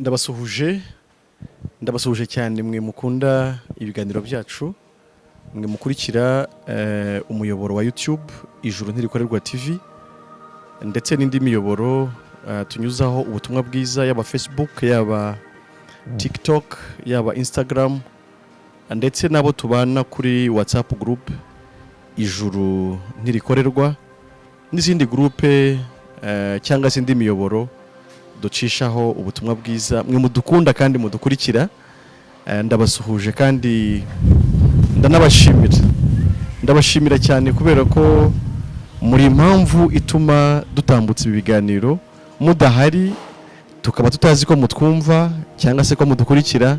Ndabasuhuje, ndabasuhuje cyane mwe mukunda ibiganiro byacu, mwe mukurikira umuyoboro wa YouTube Ijuru Ntirikorerwa TV ndetse n'indi miyoboro tunyuzaho ubutumwa bwiza, yaba Facebook, yaba TikTok, yaba Instagram, ndetse n'abo tubana kuri WhatsApp group Ijuru Ntirikorerwa n'izindi groupe cyangwa se indi miyoboro ducishaho ubutumwa bwiza. Mwe mudukunda kandi mudukurikira, ndabasuhuje kandi ndanabashimira. Ndabashimira cyane kubera ko muri impamvu ituma dutambutsa ibi biganiro. Mudahari tukaba tutazi ko mutwumva cyangwa se ko mudukurikira,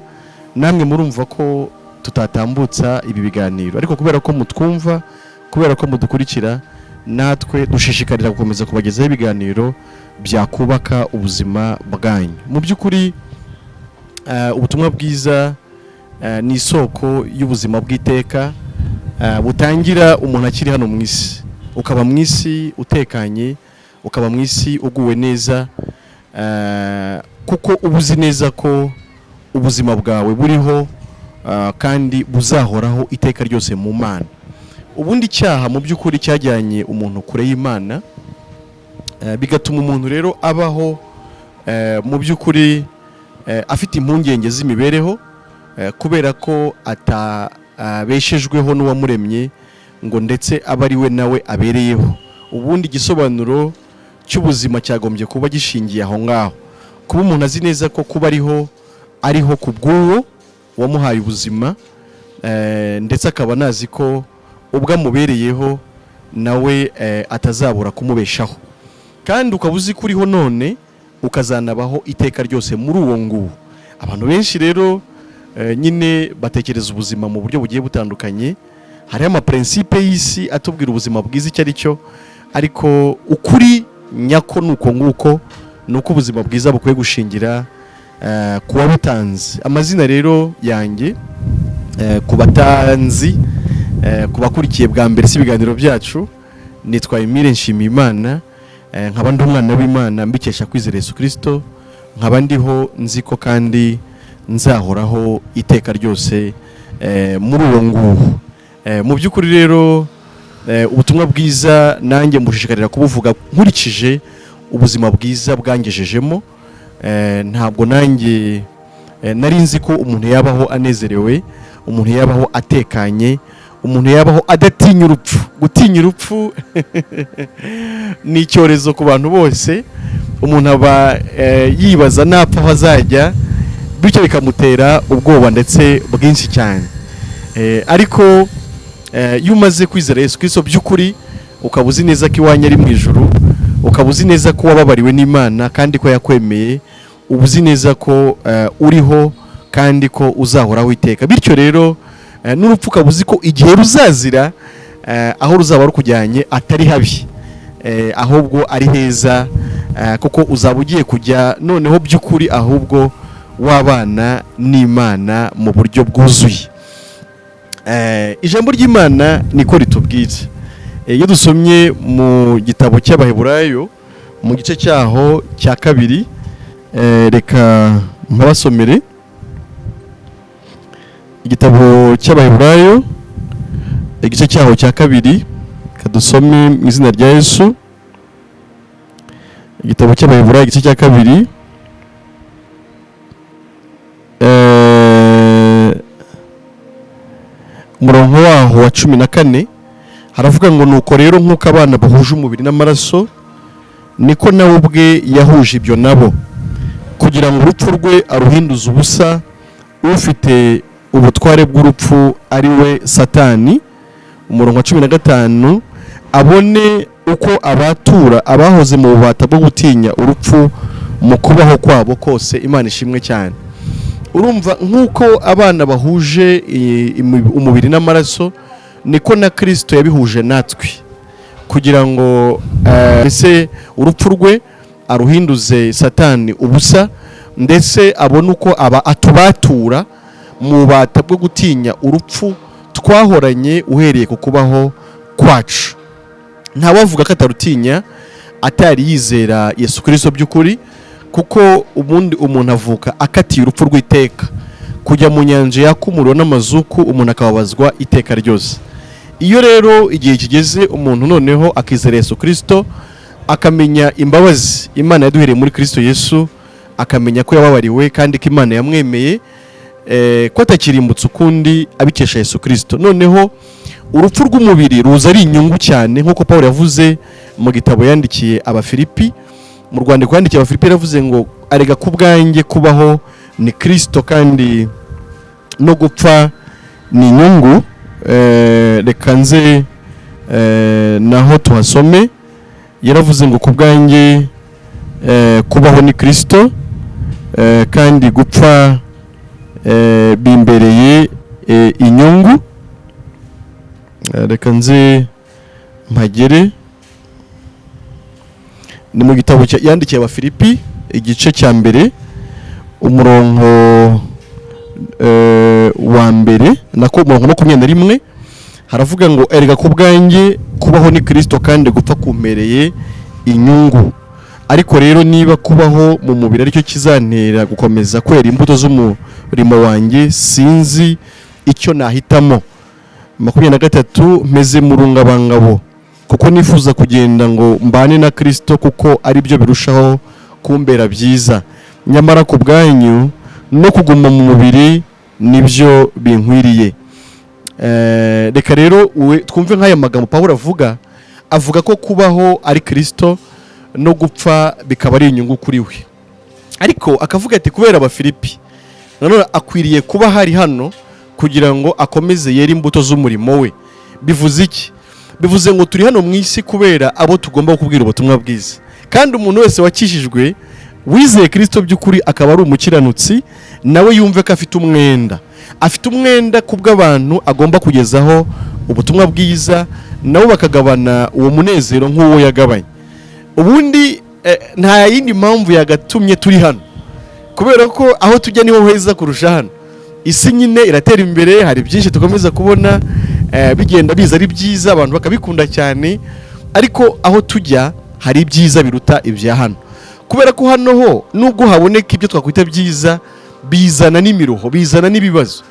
namwe murumva ko tutatambutsa ibi biganiro. Ariko kubera ko mutwumva, kubera ko mudukurikira, natwe dushishikarira gukomeza kubagezaho ibiganiro byakubaka ubuzima bwanyu. Mu by'ukuri ubutumwa bwiza ni isoko y'ubuzima bw'iteka butangira umuntu akiri hano mu isi, ukaba mu isi utekanye, ukaba mu isi uguwe neza, kuko uba uzi neza ko ubuzima bwawe buriho kandi buzahoraho iteka ryose mu Mana. Ubundi icyaha mu by'ukuri cyajyanye umuntu kure y'Imana, bigatuma umuntu rero abaho mu by'ukuri afite impungenge z'imibereho, kubera ko atabeshejweho n'uwamuremye ngo ndetse abe ari we nawe abereyeho. Ubundi igisobanuro cy'ubuzima cyagombye kuba gishingiye aho ngaho, kuba umuntu azi neza ko kuba ariho, ariho ku bw'uwo wamuhaye ubuzima, ndetse akaba anazi ko ubwo amubereyeho nawe atazabura kumubeshaho, kandi ukaba uzi ko uriho none ukazanabaho iteka ryose muri uwo nguwo. Abantu benshi rero nyine batekereza ubuzima mu buryo bugiye butandukanye. Hariho amaprincipe y'isi atubwira ubuzima bwiza icyo ari cyo, ariko ukuri nyako ni uko nguko, ni uko ubuzima bwiza bukwiye gushingira ku wabutanze. Amazina rero yanjye, ku batanzi, ku bakurikiye bwa mbere si ibiganiro byacu, nitwa Emile Nshimiyimana, nkaba ndi umwana w'Imana mbikesha kwizera Yesu Kristo, nkaba ndiho nzi ko kandi nzahoraho iteka ryose muri uwo nguwo. Mu by'ukuri rero ubutumwa bwiza nanjye mbushishikarira kubuvuga nkurikije ubuzima bwiza bwangejejemo. Ntabwo nanjye nari nzi ko umuntu yabaho anezerewe, umuntu yabaho atekanye, umuntu yabaho adatinya urupfu. Gutinya urupfu ni icyorezo ku bantu bose. Umuntu aba yibaza napfa aho azajya, bityo bikamutera ubwoba ndetse bwinshi cyane. Ariko iyo umaze kwizera Yesu Kristo by'ukuri, ukaba uzi neza ko iwanyu ari mu ijuru, ukaba uzi neza ko wababariwe n'Imana kandi ko yakwemeye, uba uzi neza ko uriho kandi ko uzahoraho iteka. Bityo rero n'urupfu ukaba uzi ko igihe ruzazira, aho ruzaba rukujyanye atari habi, ahubwo ari heza, kuko uzaba ugiye kujya noneho by'ukuri ahubwo wabana n'Imana mu buryo bwuzuye. Ijambo ry'Imana niko ritubwira. Iyo dusomye mu gitabo cy'Abaheburayo mu gice cyaho cya kabiri, reka mpabasomere. Igitabo cy'Abaheburayo, igice cyaho cya kabiri, kadusome mu izina rya Yesu. Igitabo cy'Abaheburayo, igice cya kabiri, umurongo waho wa 14, haravuga ngo: "Nuko rero nk'uko abana bahuje umubiri n'amaraso, niko nawe ubwe yahuje ibyo nabo, kugira ngo urupfu rwe aruhinduze ubusa ufite ubutware bw'urupfu, ari we Satani." Umurongo wa 15: "Abone uko abatura abahoze mu bubata bwo gutinya urupfu mu kubaho kwabo kose." Imana ishimwe cyane. Urumva, nk'uko abana bahuje umubiri n'amaraso, niko na Kirisito yabihuje natwe, kugira ngo mbese urupfu rwe aruhinduze Satani ubusa, ndetse abone uko aba atubatura mu bubata bwo gutinya urupfu twahoranye uhereye ku kubaho kwacu. Ntawavuga ko atarutinya atari yizera Yesu Kirisito by'ukuri. Kuko ubundi umuntu avuka akatiye urupfu rw'iteka, kujya mu nyanja yaka umuriro n'amazuku, umuntu akababazwa iteka ryose. Iyo rero igihe kigeze, umuntu noneho akizera Yesu Kirisito, akamenya imbabazi Imana yaduhereye muri Kirisito Yesu, akamenya ko yababariwe kandi ko Imana yamwemeye, ko atakirimbutse ukundi abikesha Yesu Kirisito, noneho urupfu rw'umubiri ruza ari inyungu cyane, nk'uko Paul yavuze mu gitabo yandikiye Abafilipi. Mu rwandiko yandikiye Abafilipi yaravuze ngo: "Arega ku bwanjye kubaho ni Kirisito, kandi no gupfa ni inyungu." Reka nze naho tuhasome. Yaravuze ngo: "Ku bwanjye kubaho ni Kirisito, kandi gupfa bimbereye inyungu." Reka nze mpagere. Ni mu gitabo yandikiye Abafilipi, igice cya mbere, umurongo wa mbere, nako umurongo 21. Haravuga ngo: "Erega ku bwanjye kubaho ni Kirisito, kandi gupfa kumpereye inyungu. Ariko rero niba kubaho mu mubiri aricyo kizantera gukomeza kwera imbuto z'umurimo wanjye, sinzi icyo nahitamo." 23: "Meze mu rungabangabo, kuko nifuza kugenda ngo mbane na Kirisito, kuko ari byo birushaho kumbera byiza. Nyamara ku bwanyu no kuguma mu mubiri nibyo binkwiriye." Reka rero twumve nk'aya magambo Pawulo avuga. Avuga ko kubaho ari Kirisito, no gupfa bikaba ari inyungu kuri we, ariko akavuga ati kubera Abafilipi nanone akwiriye kuba hari hano kugira ngo akomeze yere imbuto z'umurimo we. Bivuze iki? Bivuze ngo turi hano mu isi kubera abo tugomba kubwira ubutumwa bwiza. Kandi umuntu wese wakijijwe, wizeye Kirisito by'ukuri, akaba ari umukiranutsi, nawe yumve ko afite umwenda, afite umwenda ku bw'abantu agomba kugezaho ubutumwa bwiza, nabo bakagabana uwo munezero nk'uwo yagabanye. Ubundi nta yindi mpamvu yagatumye turi hano, kubera ko aho tujya niho heza kurusha hano. Isi nyine iratera imbere, hari byinshi dukomeza kubona bigenda biza ari byiza, abantu bakabikunda cyane, ariko aho tujya hari ibyiza biruta ibya hano, kubera ko hano ho nubwo haboneka ibyo twakwita byiza, bizana n'imiruho, bizana n'ibibazo.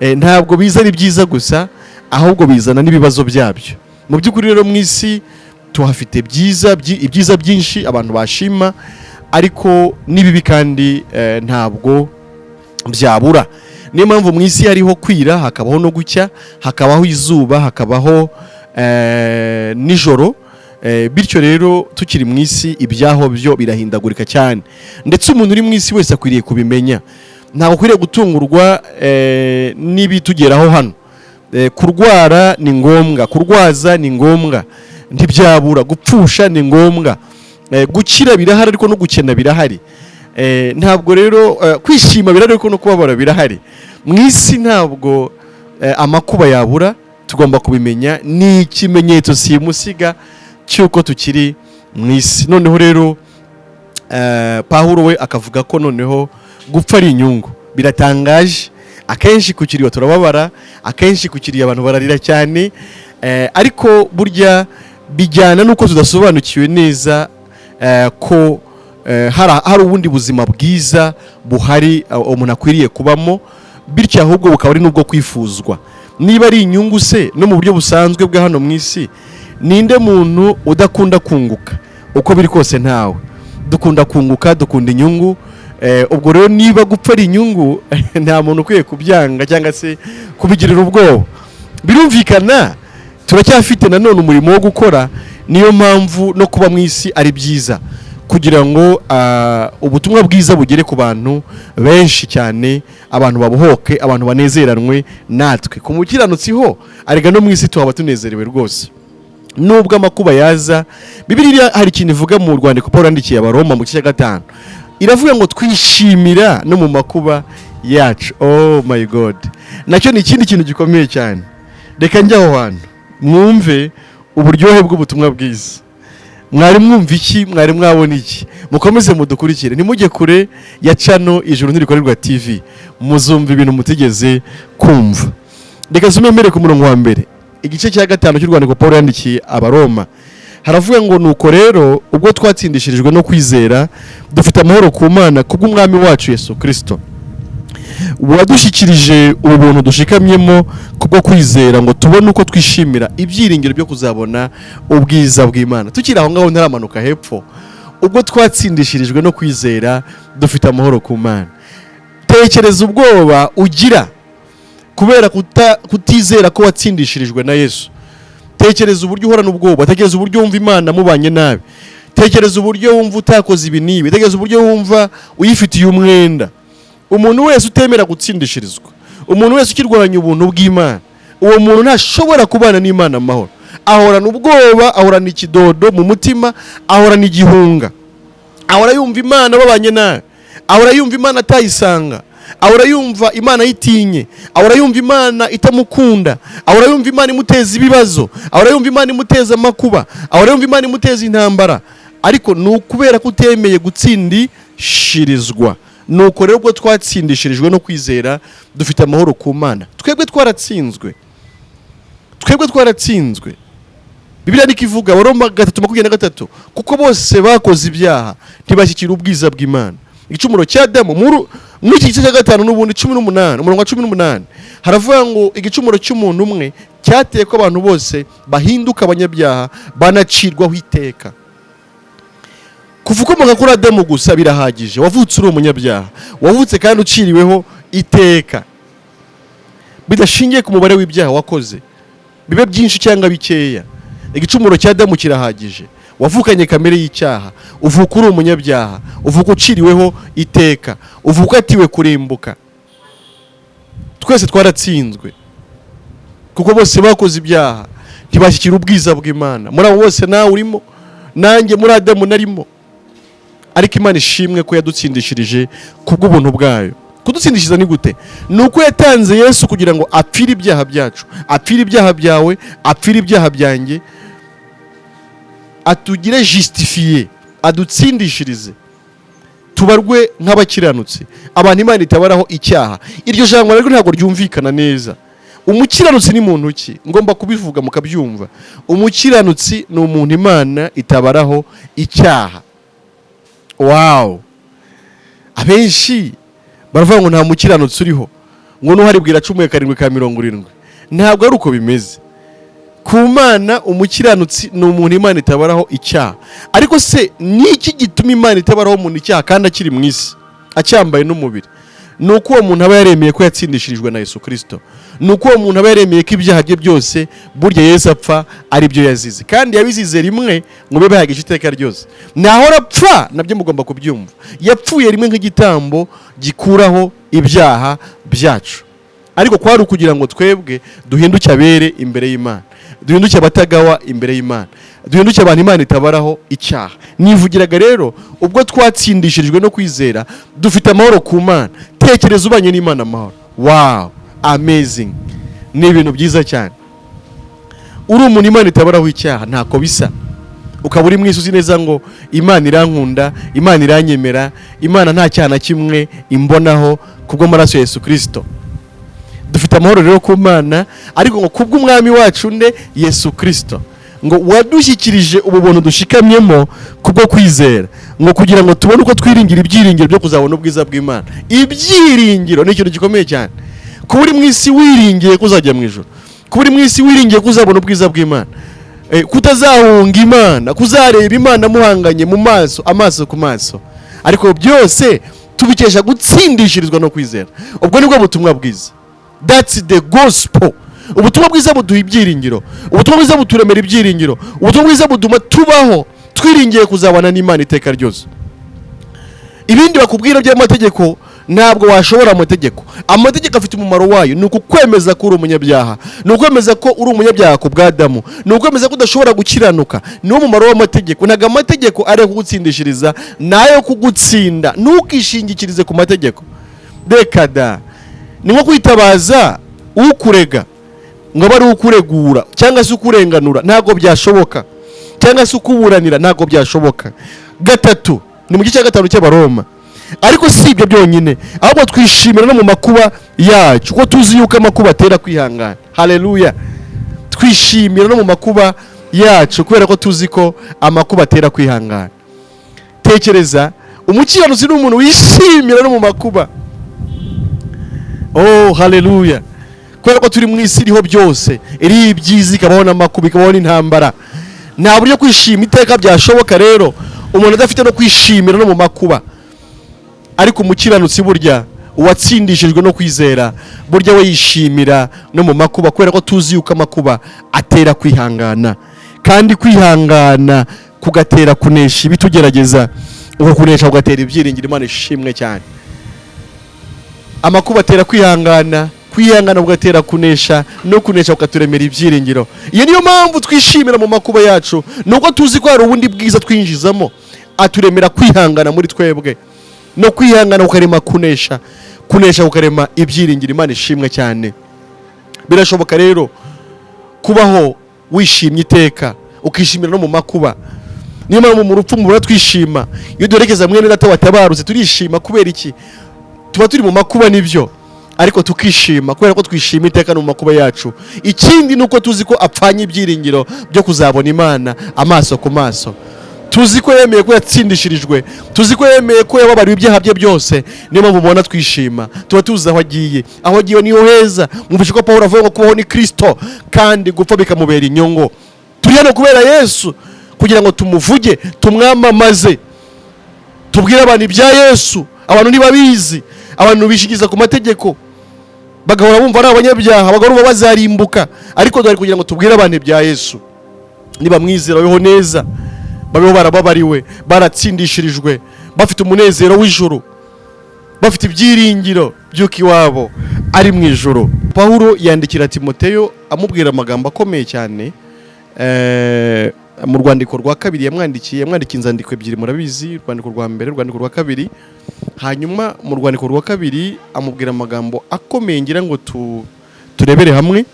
Ntabwo biza ari byiza gusa, ahubwo bizana n'ibibazo byabyo. Mu by'ukuri rero mu isi tuhafite byiza, ibyiza byinshi abantu bashima, ariko n'ibibi kandi ntabwo byabura. Niyo mpamvu mu isi hariho kwira, hakabaho no gucya, hakabaho izuba, hakabaho nijoro. Bityo rero tukiri mu isi, ibyaho byo birahindagurika cyane, ndetse umuntu uri mu isi wese akwiriye kubimenya. Ntabwo akwiriye gutungurwa n'ibitugeraho hano. Kurwara ni ngombwa, kurwaza ni ngombwa, ntibyabura, gupfusha ni ngombwa. Gukira birahari, ariko no gukena birahari. Ntabwo rero kwishima birahari, ariko no kubabara birahari. Mu isi ntabwo amakuba yabura, tugomba kubimenya, ni ikimenyetso simusiga cy'uko tukiri mu isi. Noneho rero Pawulo we akavuga ko noneho gupfa ari inyungu. Biratangaje, akenshi ku kiriyo turababara, akenshi ku kiriyo abantu bararira cyane, ariko burya bijyana n'uko tudasobanukiwe neza ko hari ubundi buzima bwiza buhari umuntu akwiriye kubamo, bityo ahubwo bukaba ari n'ubwo kwifuzwa. Niba ari inyungu se, no mu buryo busanzwe bwa hano mu isi, ninde muntu udakunda kunguka? Uko biri kose ntawe. Dukunda kunguka, dukunda inyungu. Ubwo rero niba gupfa ari inyungu, nta muntu ukwiye kubyanga cyangwa se kubigirira ubwoba. Birumvikana turacyafite nanone umurimo wo gukora, niyo mpamvu no kuba mu isi ari byiza kugira ngo ubutumwa bwiza bugere ku bantu benshi cyane, abantu babohoke, abantu banezeranwe natwe. Ku mukiranutsi ho arega no mu isi tuhaba tunezerewe rwose, nubwo amakuba yaza. Bibiliya hari ikintu ivuga mu rwandiko Paul yandikiye Abaroma mu gice cya 5, iravuga ngo twishimira no mu makuba yacu. Oh my God, nacyo ni ikindi kintu gikomeye cyane. Reka njye aho hantu mwumve uburyohe bw'ubutumwa bwiza. Mwari mwumva iki? Mwari mwabona iki? Mukomeze mudukurikire, ntimujye kure ya channel Ijuru Ntirikorerwa TV, muzumva ibintu mutigeze kumva. Reka nsome mbere ku murongo wa mbere, igice cya 5 cy'urwandiko Paul yandikiye Abaroma. Haravuga ngo: "Ariko Haravuga ngo: "Nuko rero ubwo twatsindishirijwe no kwizera, dufite amahoro ku Mana kubw'Umwami wacu Yesu Kirisito, wadushyikirije ubu buntu dushikamyemo kubwo kwizera, ngo tubone uko twishimira ibyiringiro byo kuzabona ubwiza bw'Imana." Tukiri aho ngaho, ntaramanuka hepfo, ubwo twatsindishirijwe no kwizera dufite amahoro ku Mana. Tekereza ubwoba ugira kubera kutizera ko watsindishirijwe na Yesu. Tekereza uburyo uhorana ubwoba. Tekereza uburyo wumva Imana mubanye nabi. Tekereza uburyo wumva utakoze ibi n'ibi. Tekereza uburyo wumva uyifitiye umwenda. Umuntu wese utemera gutsindishirizwa, umuntu wese ukirwanya ubuntu bw'Imana, uwo muntu ntashobora kubana n'Imana amahoro. Ahorana ubwoba, ahorana ikidodo mu mutima, ahorana igihunga, ahora yumva Imana babanye nabi, ahora yumva Imana atayisanga, ahora yumva Imana ayitinye, ahora yumva Imana itamukunda, ahora yumva Imana imuteza ibibazo, ahora yumva Imana imuteza amakuba, ahora yumva Imana imuteza intambara. Ariko ni ukubera ko utemeye gutsindishirizwa. Nuko rero ubwo twatsindishirijwe no kwizera, dufite amahoro ku Mana. Twebwe twaratsinzwe, twebwe twaratsinzwe. Bibiliya niko ivuga, Abaroma 3:23: "Kuko bose bakoze ibyaha, ntibashyikira ubwiza bw'Imana." Igicumuro cya Adamu, muri iki gice cya gatanu n'ubundi 18, umurongo wa 18, haravuga ngo: "Igicumuro cy'umuntu umwe cyateye ko abantu bose bahinduka abanyabyaha, banacirwaho iteka." Kuva ukomoka kuri Adamu gusa birahagije. Wavutse uri umunyabyaha, wavutse kandi uciriweho iteka, bidashingiye ku mubare w'ibyaha wakoze, bibe byinshi cyangwa bikeya. Igicumuro cya Adamu kirahagije. Wavukanye kamere y'icyaha, uvuka uri umunyabyaha, uvuka uciriweho iteka, uvuka ukatiwe kurimbuka. Twese twaratsinzwe, kuko bose bakoze ibyaha, ntibashyikira ubwiza bw'Imana. Muri abo bose nawe urimo, nanjye muri Adamu narimo. Ariko Imana ishimwe ko yadutsindishirije kubw'ubuntu bwayo. Kudutsindishiriza ni gute? Ni uko yatanze Yesu kugira ngo apfire ibyaha byacu, apfire ibyaha byawe, apfire ibyaha byanjye, atugire justifié, adutsindishirize, tubarwe nk'abakiranutsi, abantu Imana itabaraho icyaha. Iryo jambo rero ntabwo ryumvikana neza. Umukiranutsi ni muntu ki? Ngomba kubivuga mukabyumva. Umukiranutsi ni umuntu Imana itabaraho icyaha. Wow! Abenshi baravuga ngo nta mukiranutsi uriho, ngo n'uhari bwira 17:70. Ntabwo ari uko bimeze. Ku Mana, umukiranutsi ni umuntu Imana itabaraho icyaha. Ariko se ni iki gituma Imana itabaraho umuntu icyaha kandi akiri mu isi, acyambaye n'umubiri? Ni uko uwo muntu aba yaremeye ko yatsindishirijwe na Yesu Kirisito. Ni uko uwo muntu aba yaremeye ko ibyaha bye byose burya Yesu apfa ari byo yazize, kandi yabizize rimwe ngo bibe bihagije iteka ryose. Ntahora apfa, nabyo mugomba kubyumva. Yapfuye rimwe nk'igitambo gikuraho ibyaha byacu, ariko kwari ukugira ngo twebwe duhinduke abere imbere y'Imana, duhinduke abatagawa imbere y'Imana, duhinduke abantu Imana itabaraho icyaha. Nivugiraga rero, ubwo twatsindishirijwe no kwizera, dufite amahoro ku Mana. Tekereza ubanye n'Imana amahoro. Wow, amazing! Ni ibintu byiza cyane. Uri umuntu Imana itabaraho icyaha, ntako bisa. Ukaba uri mu isi uzi neza ngo Imana irankunda, Imana iranyemera, Imana nta cyaha na kimwe imbonaho kubw'amaraso ya Yesu Kirisito. Dufite amahoro rero ku Mana, ariko ngo kubw'Umwami wacu nde? Yesu Kirisito, ngo wadushyikirije ubu buntu dushikamyemo kubwo kwizera, ngo kugira ngo tubone uko twiringira ibyiringiro byo kuzabona ubwiza bw'Imana. Ibyiringiro ni ikintu gikomeye cyane. Kuba uri mu isi wiringiye ko uzajya mu ijuru, kuba uri mu isi wiringiye ko uzabona ubwiza bw'Imana, kutazahunga Imana, kuzareba Imana muhanganye mu maso, amaso ku maso. Ariko byose tubikesha gutsindishirizwa no kwizera. Ubwo nibwo butumwa bwiza. That's the gospel. Ubutumwa bwiza buduha ibyiringiro, ubutumwa bwiza buturemera ibyiringiro, ubutumwa bwiza butuma tubaho twiringiye kuzabana n'Imana iteka ryose. Ibindi bakubwira by'amategeko, ntabwo washobora amategeko. Amategeko afite umumaro wayo: ni ukukwemeza ko uri umunyabyaha, ni ukwemeza ko uri umunyabyaha ku bwa Adamu, ni ukwemeza ko udashobora gukiranuka. Niwo mumaro w'amategeko. Ntabwo amategeko ari ayo kugutsindishiriza, ni ayo kugutsinda. Ntukishingikirize ku mategeko, reka da. Ni nko kwitabaza ukurega ngo abe ari ukuregura cyangwa se ukurenganura, ntabwo byashoboka, cyangwa se ukuburanira, ntabwo byashoboka. Gatatu, ni mu gice cya gatanu cy'Abaroma: "Ariko si ibyo byonyine, ahubwo twishimira no mu makuba yacu, kuko tuzi yuko amakuba atera kwihangana." Haleluya! Twishimira no mu makuba yacu, kubera ko tuzi ko amakuba atera kwihangana. Tekereza, umukiranutsi ni umuntu wishimira no mu makuba. Oh, haleluya! Kubera ko turi mu isi iriho byose, iriho ibyiza, ikabaho n'amakuba, ikabaho n'intambara. Nta buryo kwishima iteka byashoboka rero umuntu adafite no kwishimira no mu makuba. Ariko umukiranutsi burya, uwatsindishijwe no kwizera, burya we yishimira no mu makuba, kubera ko tuzi yuko amakuba atera kwihangana, kandi kwihangana kugatera kunesha ibitugerageza, uko kunesha kugatera ibyiringiro. Imana ishimwe cyane. Amakuba atera kwihangana, kwihangana kugatera kunesha, no kunesha kukaturemera ibyiringiro. Iyo niyo mpamvu twishimira mu makuba yacu, nuko tuzi ko hari ubundi bwiza twinjizamo, aturemera kwihangana muri twebwe, no kwihangana kukarema kunesha, kunesha kukarema ibyiringiro. Imana ishimwe cyane. Birashoboka rero kubaho wishimye iteka, ukishimira no mu makuba. Niyo mpamvu mu rupfu mubura twishima. Iyo duherekeza mwene data watabarutse, turishima. Kubera iki? Tuba turi mu makuba, nibyo, ariko tukishima kubera ko twishima iteka no mu makuba yacu. Ikindi ni uko tuzi ko apfanye ibyiringiro byo kuzabona Imana amaso ku maso. Tuzi ko yemeye ko yatsindishirijwe, tuzi ko yemeye ko yababariwe ibyaha bye byose. Niyo mpamvu mubona twishima, tuba tuzi aho agiye. Aho agiye niho heza. Mwumvishe ko Paul avuga ngo kubaho ni Kristo, kandi gupfa bikamubera inyungu. Turi hano kubera Yesu, kugira ngo tumuvuge, tumwamamaze, tubwire abantu ibya Yesu. Abantu ntibabizi. Abantu bishigiza ku mategeko, bagahora bumva ari abanyabyaha, bagahora bumva bazarimbuka. Ariko dore kugira ngo tubwire abantu ibya Yesu, nibamwizera babeho neza, babeho barababariwe, baratsindishirijwe, bafite umunezero w'ijuru, bafite ibyiringiro by'uko iwabo ari mu ijuru. Pawulo yandikira Timoteyo amubwira amagambo akomeye cyane mu rwandiko rwa kabiri yamwandikiye. Yamwandikiye inzandiko ebyiri, murabizi, urwandiko rwa mbere, urwandiko rwa kabiri. Hanyuma mu rwandiko rwa kabiri amubwira amagambo akomeye ngira ngo turebere hamwe.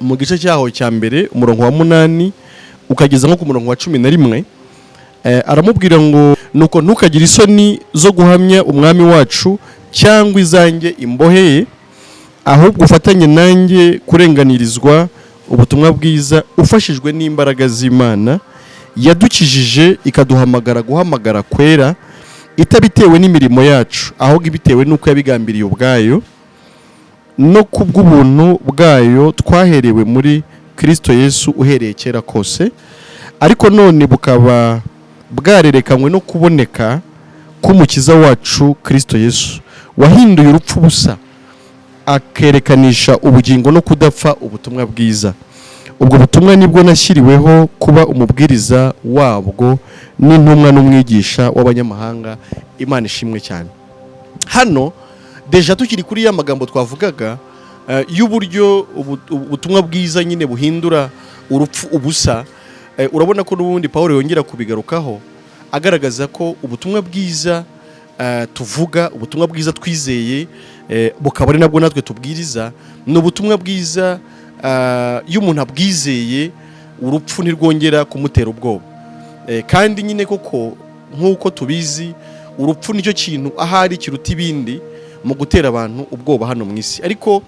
Mu gice cyaho cya mbere, umurongo wa 8 ukageza nko ku murongo wa 11, aramubwira ngo: "Nuko ntukagire isoni zo guhamya Umwami wacu cyangwa izanjye imboheye, ahubwo ufatanye nanjye kurenganirizwa ubutumwa bwiza, ufashijwe n'imbaraga z'Imana yadukijije, ikaduhamagara guhamagara kwera, itabitewe n'imirimo yacu, ahubwo ibitewe n'uko yabigambiriye ubwayo, no kubw'ubuntu bwayo twaherewe muri Kristo Yesu uhereye kera kose, ariko none bukaba bwarerekanywe no kuboneka k'Umukiza wacu Kristo Yesu, wahinduye urupfu busa, akerekanisha ubugingo no kudapfa ubutumwa bwiza. Ubwo butumwa nibwo nashyiriweho kuba umubwiriza wabwo n'intumwa n'umwigisha w'abanyamahanga." Imana ishimwe cyane. Hano déjà tukiri kuri ya magambo twavugaga y'uburyo ubutumwa bwiza nyine buhindura urupfu ubusa. Urabona ko n'ubundi Paul yongera kubigarukaho, agaragaza ko ubutumwa bwiza tuvuga, ubutumwa bwiza twizeye, bukaba ari nabwo natwe tubwiriza, ni ubutumwa bwiza iyo umuntu abwizeye urupfu ntirwongera kumutera ubwoba. Kandi nyine koko nk'uko tubizi, urupfu nicyo kintu ahari kiruta ibindi mu gutera abantu ubwoba hano mu isi. Ariko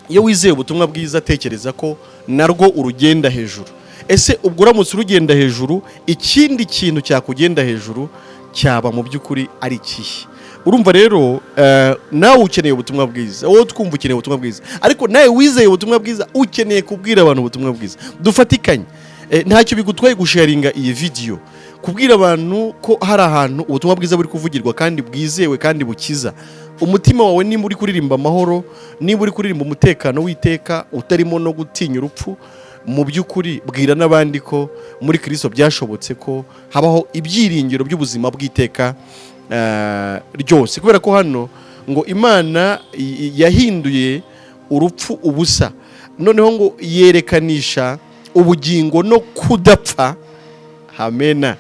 iyo wizeye ubutumwa bwiza, tekereza ko narwo urugenda hejuru. Ese ubwo uramutse urugenda hejuru, ikindi kintu cyakugenda hejuru cyaba mu by'ukuri ari ikihe? Urumva rero nawe ukeneye ubutumwa bwiza, wowe twumva ukeneye ubutumwa bwiza, ariko nawe wizeye ubutumwa bwiza ukeneye kubwira abantu ubutumwa bwiza. Dufatikanye. Ntacyo bigutwaye gusharinga iyi video, kubwira abantu ko hari ahantu ubutumwa bwiza buri kuvugirwa kandi bwizewe kandi bukiza umutima wawe. Nimba uri kuririmba amahoro, niba uri kuririmba umutekano w'iteka utarimo no gutinya urupfu, mu by'ukuri bwira n'abandi ko muri Kristo byashobotse ko habaho ibyiringiro by'ubuzima bw'iteka ryose. Kubera ko hano ngo Imana yahinduye urupfu ubusa, noneho ngo yerekanisha ubugingo no kudapfa. Hamena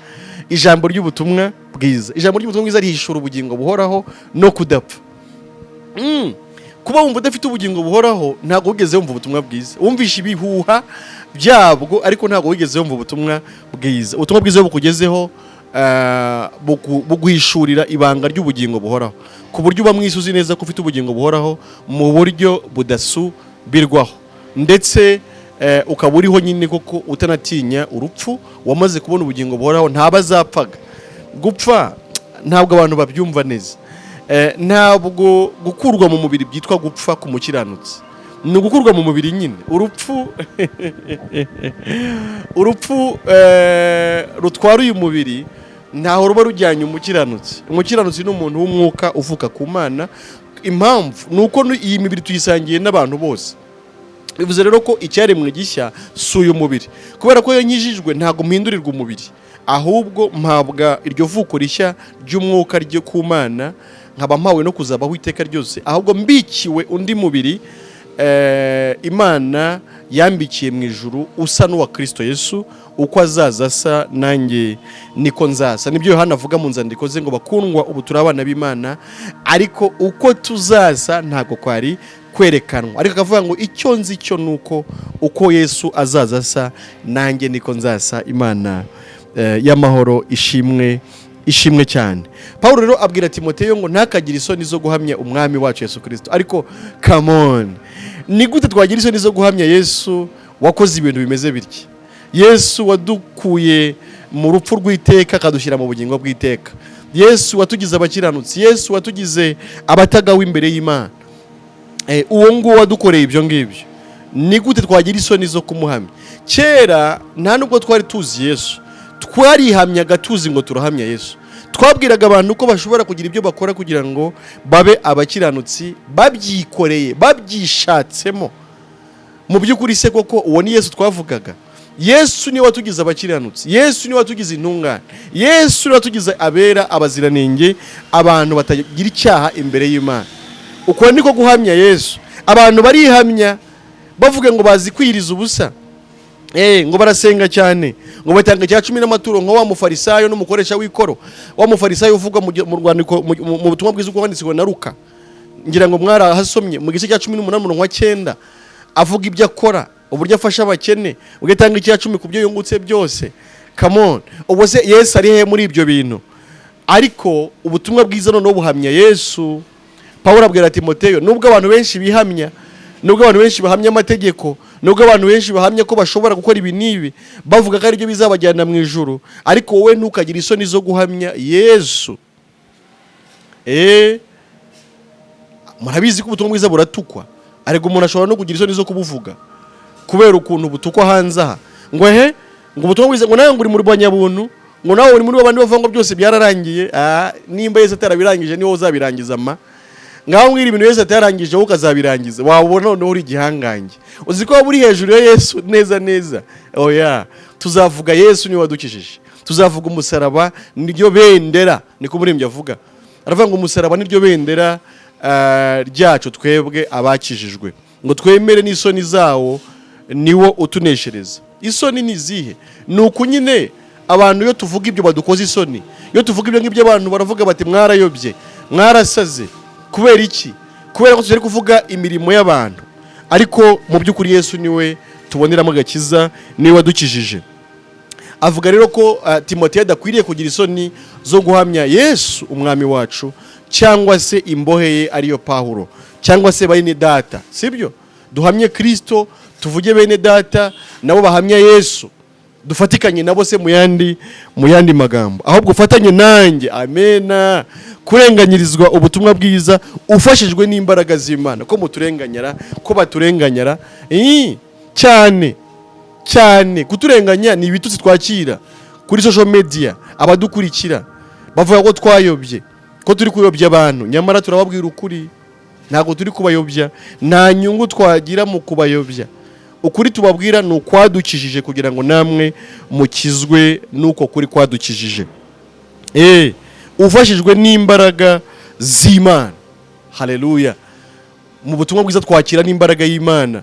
ijambo ry'ubutumwa bwiza. Ijambo ry'ubutumwa bwiza rihishura ubugingo buhoraho no kudapfa. Kuba wumva udafite ubugingo buhoraho, ntabwo wigeze wumva ubutumwa bwiza. Wumvishe ibihuha byabwo, ariko ntabwo wigeze wumva ubutumwa bwiza. Ubutumwa bwiza iyo bukugezeho, buguhishurira ibanga ry'ubugingo buhoraho, ku buryo uba mwisi uzi neza ko ufite ubugingo buhoraho mu buryo budasubirwaho. Ndetse Ukaba uriho nyine koko utanatinya urupfu, wamaze kubona ubugingo buhoraho, ntaba azapfaga. Gupfa ntabwo abantu babyumva neza. Ntabwo gukurwa mu mubiri byitwa gupfa ku mukiranutsi, ni ugukurwa mu mubiri nyine. Urupfu rutwara uyu mubiri ntaho ruba rujyanye umukiranutsi. Umukiranutsi ni umuntu w'umwuka uvuka ku Mana. Impamvu ni uko iyi mibiri tuyisangiye n'abantu bose. Bivuze rero ko icyaremwe gishya si uyu mubiri, kubera ko iyo nkijijwe ntabwo mpindurirwa umubiri, ahubwo mpabwa iryo vuko rishya ry'umwuka ryo ku Mana, nkaba mpawe no kuzabaho iteka ryose, ahubwo mbikiwe undi mubiri Imana yambikiye mu ijuru usa n'uwa Kristo Yesu. Uko azaza asa, nanjye niko nzasa. Nibyo Yohana avuga mu nzandiko ze ngo: "Bakundwa, ubu turi abana b'Imana, ariko uko tuzasa ntabwo kwari kwerekanwa." Ariko akavuga ngo: "Icyo nzi cyo ni uko uko Yesu azaza asa, nanjye niko nzasa." Imana y'amahoro ishimwe, ishimwe cyane. Paul rero abwira Timoteyo ngo ntakagire isoni zo guhamya Umwami wacu Yesu Kirisito. Ariko come on, ni gute twagira isoni zo guhamya Yesu wakoze ibintu bimeze bitya, Yesu wadukuye mu rupfu rw'iteka akadushyira mu bugingo bw'iteka, Yesu watugize abakiranutsi, Yesu watugize abatagawe imbere y'Imana? Uwo nguwo wadukoreye ibyo ngibyo, ni gute twagira isoni zo kumuhamya? Kera nta nubwo twari tuzi Yesu, twarihamyaga tuzi ngo turahamya Yesu. Twabwiraga abantu ko bashobora kugira ibyo bakora kugira ngo babe abakiranutsi, babyikoreye, babyishatsemo. Mu by'ukuri se koko uwo ni Yesu twavugaga? Yesu niwe watugize abakiranutsi, Yesu niwe watugize intungane, Yesu niwe watugize abera, abaziranenge, abantu batagira icyaha imbere y'Imana. Uko niko guhamya Yesu. Abantu barihamya bavuga ngo bazi kwiriza ubusa, ngo barasenga cyane, ngo batanga icya cumi n'amaturo, nka wa mufarisayo n'umukoresha w'ikoro. Wa mufarisayo uvugwa mu rwandiko, mu butumwa bwiza uko wanditswe na Luka, ngira ngo mwarahasomye mu gice cya 18 umurongo wa 9, avuga ibyo akora, uburyo afasha abakene, ugatanga icya cumi ku byo yungutse byose. Come on, ubwo se Yesu ari he muri ibyo bintu? Ariko ubutumwa bwiza noneho buhamya Yesu. Pawulo abwira Timoteyo: nubwo abantu benshi bihamya, nubwo abantu benshi bahamya amategeko, nubwo abantu benshi bahamya ko bashobora gukora ibi n'ibi, bavuga ko aribyo bizabajyana mu ijuru, ariko wowe ntukagire isoni zo guhamya Yesu. Murabizi ko ubutumwa bwiza buratukwa, ariko umuntu ashobora no kugira isoni zo kubuvuga kubera ukuntu butukwa hanze aha, ngo he, ngo ubutumwa bwiza, ngo nawe ngo uri mu banyabuntu, ngo nawe uri muri babandi bavuga ngo byose byararangiye. Ah, nimba Yesu atarabirangije, niwo uzabirangiza? Ma ngaho mbwira ibintu Yesu atarangije, wowe ukazabirangiza, wabona noneho uri igihangange? Uzi ko waba uri hejuru ya Yesu neza neza? Oya, tuzavuga Yesu, niwe wadukijije. Tuzavuga umusaraba, niryo bendera. Niko umuririmbyi avuga, aravuga ngo umusaraba niryo bendera ryacu twebwe abakijijwe, ngo twemere n'isoni zawo, niwo utuneshereza. Isoni ni izihe? Ni uku nyine abantu iyo tuvuga ibyo badukoze isoni. Iyo tuvuga ibyo ngibyo, abantu baravuga bati: "Mwarayobye, mwarasaze." Kubera iki? Kubera ko tutari kuvuga imirimo y'abantu, ariko mu by'ukuri Yesu niwe tuboneramo agakiza, niwe wadukijije. Avuga rero ko Timoteyo adakwiriye kugira isoni zo guhamya Yesu Umwami wacu, cyangwa se imbohe ye ariyo Pawulo, cyangwa se bene data. Sibyo? Duhamye Kristo, tuvuge bene data nabo bahamya Yesu, dufatikanye nabo se mu yandi magambo. Ahubwo ufatanye nanjye, amena, kurenganyirizwa ubutumwa bwiza ufashijwe n'imbaraga z'Imana. Ko muturenganyara, ko baturenganyara cyane cyane, kuturenganya ni ibitutsi twakira kuri social media. Abadukurikira bavuga ko twayobye, ko turi kuyobya abantu, nyamara turababwira ukuri, ntabwo turi kubayobya. Nta nyungu twagira mu kubayobya. Ukuri tubabwira ni ukwadukijije, kugira ngo namwe mukizwe n'uko kuri kwadukijije. Ufashijwe n'imbaraga z'Imana. Haleluya! Mu butumwa bwiza twakira n'imbaraga y'Imana.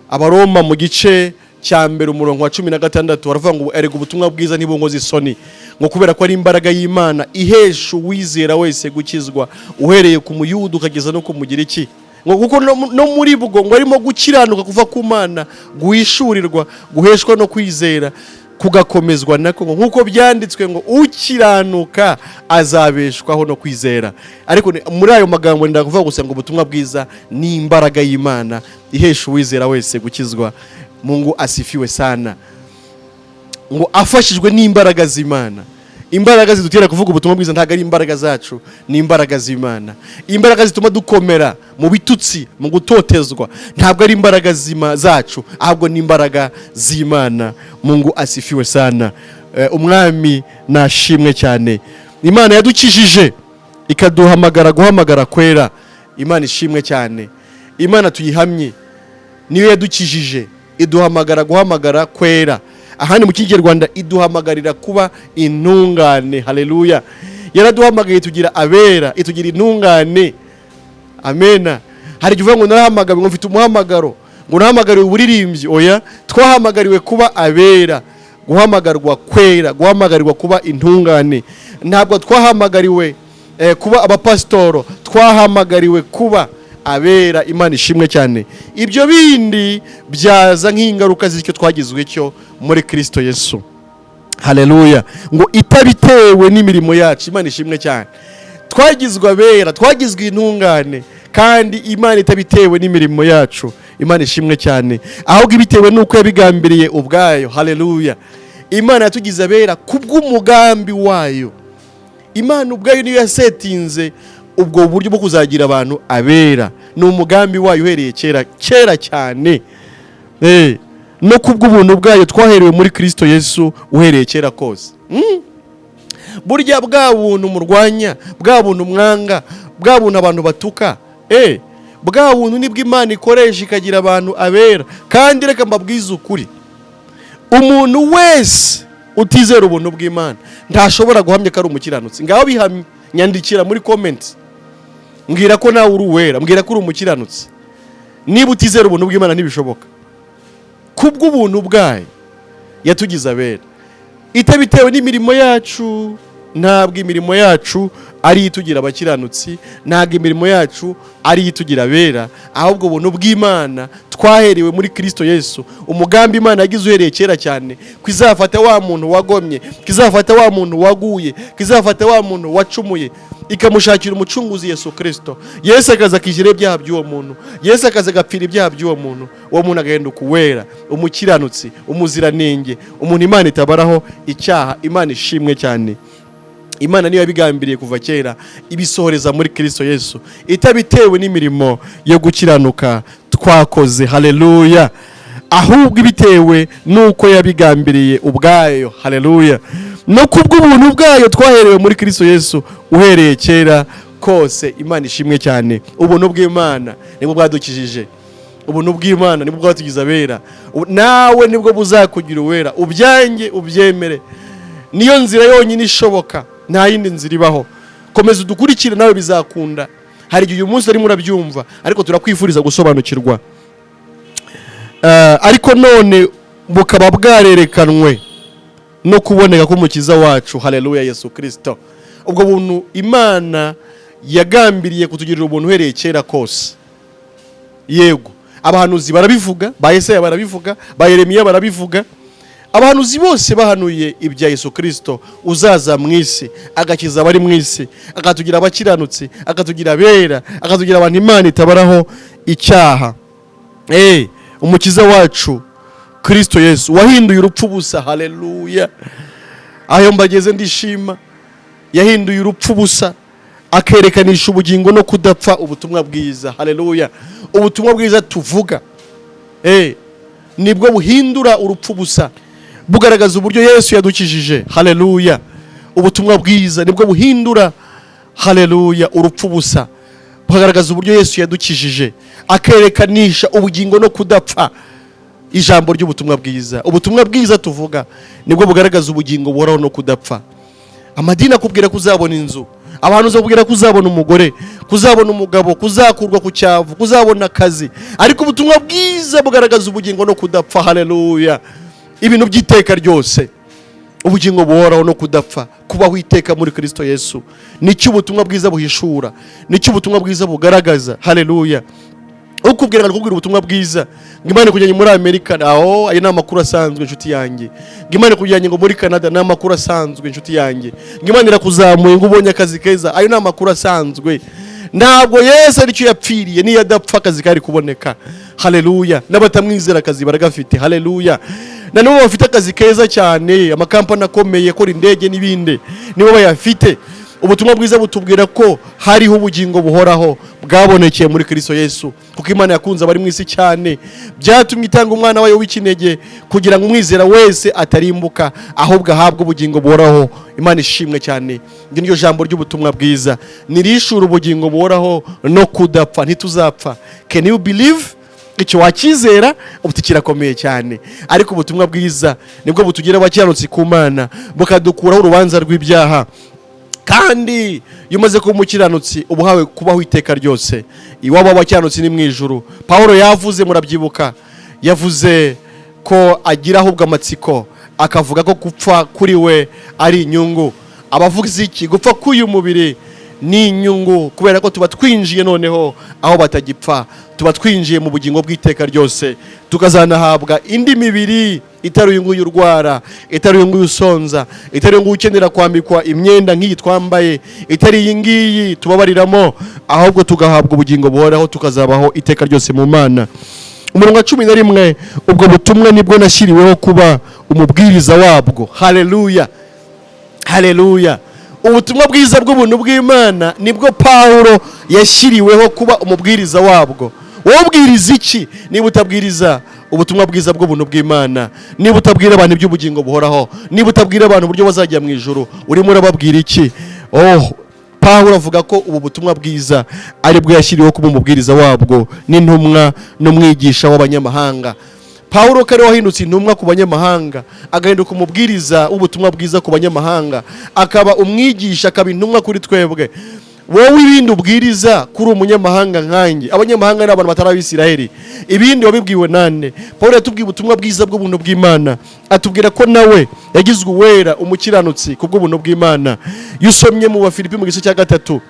Abaroma mu gice cya 1 umurongo wa 16 baravuga ngo: "Erega ubutumwa bwiza ntibunkoze isoni, ngo kubera ko ari imbaraga y'Imana ihesha uwizera wese gukizwa, uhereye ku Muyuda ukageza no ku Mugiriki, ngo kuko no muri bwo ngo arimo gukiranuka kuva ku Mana guhishurirwa, guheshwa no kwizera kugakomezwa nako, ngo nk'uko byanditswe ngo: 'Ukiranuka azabeshwaho no kwizera.'" Ariko muri ayo magambo ndakuvuga gusa ngo ubutumwa bwiza ni imbaraga y'Imana ihesha uwizera wese gukizwa. Mungu asifiwe sana. Ngo afashijwe n'imbaraga z'Imana. Imbaraga zidutera kuvuga ubutumwa bwiza ntabwo ari imbaraga zacu, ni imbaraga z'Imana. Imbaraga zituma dukomera mu bitutsi, mu gutotezwa, ntabwo ari imbaraga zacu, ahubwo ni imbaraga z'Imana. Mungu asifiwe sana. Umwami nashimwe cyane. Imana yadukijije ikaduhamagara guhamagara kwera. Imana ishimwe cyane. Imana tuyihamye, niyo yadukijije iduhamagara guhamagara kwera. Ahandi mu Kinyarwanda iduhamagarira kuba intungane. Haleluya! Yaraduhamagaye tugira abera, itugira intungane. Amena. Hari igihe uvuga ngo narahamagawe, ngo mfite umuhamagaro, ngo nahamagariwe uburirimbyi. Oya, twahamagariwe kuba abera, guhamagarwa kwera, guhamagarirwa kuba intungane. Ntabwo twahamagariwe kuba abapasitoro, twahamagariwe kuba abera. Imana ishimwe cyane. Ibyo bindi byaza nk'ingaruka z'icyo twagizwe cyo muri Kristo Yesu. Haleluya! Ngo itabitewe n'imirimo yacu. Imana ishimwe cyane. Twagizwe abera, twagizwe intungane, kandi Imana itabitewe n'imirimo yacu. Imana ishimwe cyane. Ahubwo ibitewe n'uko yabigambiriye ubwayo. Haleluya! Imana yatugize abera kubw'umugambi wayo. Imana ubwayo niyo yasetinze ubwo buryo bwo kuzagira abantu abera. Ni umugambi wayo uhereye kera kera cyane. No kubw'ubuntu bwayo twaherewe muri Kristo Yesu uhereye kera kose. Burya bwa buntu murwanya, bwa buntu mwanga, bwa buntu abantu batuka, bwa buntu nibwo Imana ikoresha ikagira abantu abera. Kandi reka mbabwize ukuri, umuntu wese utizera ubuntu bw'Imana ntashobora guhamya ko ari umukiranutsi. Ngaho bihamye, nyandikira muri comment, mbwira ko nawe uri uwera, mbwira ko uri umukiranutsi. Niba utizera ubuntu bw'Imana ntibishoboka. Kubw'ubuntu bwayo yatugize abera, itabitewe n'imirimo yacu. Ntabwo imirimo yacu ari itugira abakiranutsi, ntabwo imirimo yacu ari itugira abera, ahubwo ubuntu bw'Imana twaherewe muri Kristo Yesu. Umugambi Imana yagize uhereye kera cyane, ko izafata wa muntu wagomye, ko izafata wa muntu waguye, ko izafata wa muntu wacumuye, ikamushakira umucunguzi Yesu Kristo. Yesu akaza akishyura ibyaha by'uwo muntu, Yesu akaza agapfira ibyaha by'uwo muntu, uwo muntu agahinduka uwera, umukiranutsi, umuziranenge, umuntu Imana itabaraho icyaha. Imana ishimwe cyane. Imana niyo yabigambiriye kuva kera, ibisohoreza muri Kristo Yesu, itabitewe n'imirimo yo gukiranuka twakoze. Haleluya! Ahubwo ibitewe n'uko yabigambiriye ubwayo. Haleluya! No kubw'ubuntu bwayo twaherewe muri Kristo Yesu uhereye kera kose. Imana ishimwe cyane. Ubuntu bw'Imana nibwo bwadukijije, ubuntu bw'Imana nibwo bwatugize abera. Nawe nibwo buzakugira uwera. Ubyange ubyemere, niyo nzira yonyine ishoboka, nta yindi nzira ibaho. Komeza udukurikire, nawe bizakunda. Hari igihe uyu munsi urimo urabyumva, ariko turakwifuriza gusobanukirwa. Ariko none bukaba bwarerekanwe no kuboneka k'Umukiza wacu, haleluya, Yesu Kirisito. Ubwo buntu Imana yagambiriye kutugirira ubuntu uhereye kera kose. Yego, abahanuzi barabivuga, ba Yesaya barabivuga, ba Yeremiya barabivuga. Abahanuzi bose bahanuye ibya Yesu Kirisito uzaza mu isi, agakiza abari mu isi, akatugira abakiranutsi, akatugira abera, akatugira abantu Imana itabaraho icyaha. Umukiza wacu Kirisito Yesu wahinduye urupfu busa. Haleluya! Ayo mbageze ndishima. Yahinduye urupfu busa, akerekanisha ubugingo no kudapfa ubutumwa bwiza. Haleluya! Ubutumwa bwiza tuvuga nibwo buhindura urupfu busa, bugaragaza uburyo Yesu yadukijije. Haleluya! Ubutumwa bwiza nibwo buhindura, haleluya, urupfu busa, bugaragaza uburyo Yesu yadukijije, akerekanisha ubugingo no kudapfa ijambo ry'ubutumwa bwiza. Ubutumwa bwiza tuvuga nibwo bugaragaza ubugingo buhoraho no kudapfa. Amadini akubwira ko uzabona inzu, abantu uzakubwira ko uzabona umugore, kuzabona umugabo, kuzakurwa ku cyavu, kuzabona akazi, ariko ubutumwa bwiza bugaragaza ubugingo no kudapfa. Haleluya! Ibintu by'iteka ryose, ubugingo buhoraho no kudapfa, kubaho iteka muri Kristo Yesu, nicyo ubutumwa bwiza buhishura, nicyo ubutumwa bwiza bugaragaza. Haleluya! Ukubwira ngo kubwira ubutumwa bwiza, ngo Imana ikujyanye muri Amerika, aho ayo ni amakuru asanzwe, inshuti yanjye. Ngo Imana ikujyanye ngo muri Canada, ni amakuru asanzwe, inshuti yanjye. Ngo Imana irakuzamuye, ngo ubonye akazi keza, ayo ni amakuru asanzwe. Ntabwo Yesu aricyo yapfiriye. Niyo adapfa, akazi kari kuboneka. Haleluya! N'abatamwizera akazi baragafite. Haleluya! Na n'ubu bafite akazi keza cyane, amakampani akomeye akora indege n'ibindi, nibo bayafite. Ubutumwa bwiza butubwira ko hariho ubugingo buhoraho bwabonekeye muri Kristo Yesu, kuko Imana yakunze abari mu isi cyane, byatumye itanga umwana wayo w'ikinege, kugira ngo umwizera wese atarimbuka, ahubwo ahabwe ubugingo buhoraho. Imana ishimwe cyane. Iryo niryo jambo ry'ubutumwa bwiza, nirishura ubugingo buhoraho no kudapfa. Ntituzapfa. Can you believe? Icyo wakizera? Ubu kirakomeye cyane. Ariko ubutumwa bwiza nibwo butugira abakiranutsi ku Mana, bukadukuraho urubanza rw'ibyaha. Kandi iyo umaze kuba umukiranutsi, uba uhawe kubaho iteka ryose. Iwabo w'abakiranutsi ni mu ijuru. Paul yavuze, murabyibuka, yavuze ko agira ahubwo amatsiko, akavuga ko gupfa kuri we ari inyungu. Abavuze iki? Gupfa k'uyu mubiri ni inyungu, kubera ko tuba twinjiye noneho aho batagipfa, tuba twinjiye mu bugingo bw'iteka ryose, tukazanahabwa indi mibiri itari uyu nguyu urwara, itari uyu nguyu usonza, itari uyu nguyu ukenera kwambikwa imyenda nk'iyi twambaye, itari iyi ngiyi tubabariramo, ahubwo tugahabwa ubugingo buhoraho, tukazabaho iteka ryose mu Mana. Umurongo wa 11: ubwo butumwa nibwo nashyiriweho kuba umubwiriza wabwo. Haleluya, haleluya! Ubutumwa bwiza bw'ubuntu bw'Imana nibwo Pawulo yashyiriweho kuba umubwiriza wabwo. Wowe ubwiriza iki niba utabwiriza ubutumwa bwiza bw'ubuntu bw'Imana? Niba utabwira abantu iby'ubugingo buhoraho, niba utabwira abantu uburyo bazajya mu ijuru, urimo urababwira iki? Oh, Pawulo avuga ko ubu butumwa bwiza aribwo yashyiriweho kuba umubwiriza wabwo n'intumwa n'umwigisha w'abanyamahanga. Pawulo ko ari wahindutse intumwa ku banyamahanga, agahinduka umubwiriza w'ubutumwa bwiza ku banyamahanga, akaba umwigisha, akaba intumwa kuri twebwe, wowe ibindi ubwiriza kuri umunyamahanga nkanjye? Abanyamahanga ni abantu batari Abisiraheli. Ibindi wabibwiwe nande? Paul yatubwiye ubutumwa bwiza bw'ubuntu bw'Imana, atubwira ko nawe yagizwe uwera, umukiranutsi ku bw'ubuntu bw'Imana. Iyo usomye mu Bafilipi mu gice cya 3,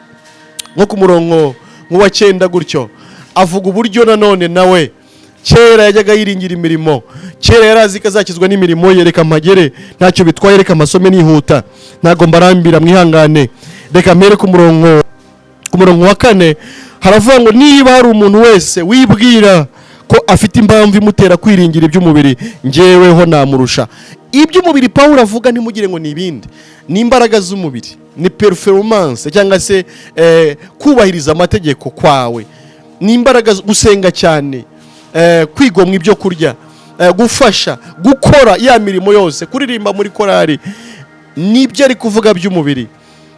nko ku murongo nk'uwa 9 gutyo, avuga uburyo nanone nawe kera yajyaga yiringira imirimo. Kera yari azi ko azakizwa n'imirimo ye. Reka mpagere, ntacyo bitwaye, reka amasome nihuta, ntabwo mbarambira, mwihangane. Reka mpere ku murongo wa 4. Haravuga ngo: niba hari umuntu wese wibwira ko afite impamvu imutera kwiringira iby'umubiri, njyeweho namurusha. Iby'umubiri Pawulo avuga, ntimugire ngo ni ibindi, ni imbaraga z'umubiri, ni performance cyangwa se kubahiriza amategeko kwawe, ni imbaraga, gusenga cyane, kwigomwa ibyo kurya, gufasha, gukora ya mirimo yose, kuririmba muri korari, nibyo ari kuvuga by'umubiri.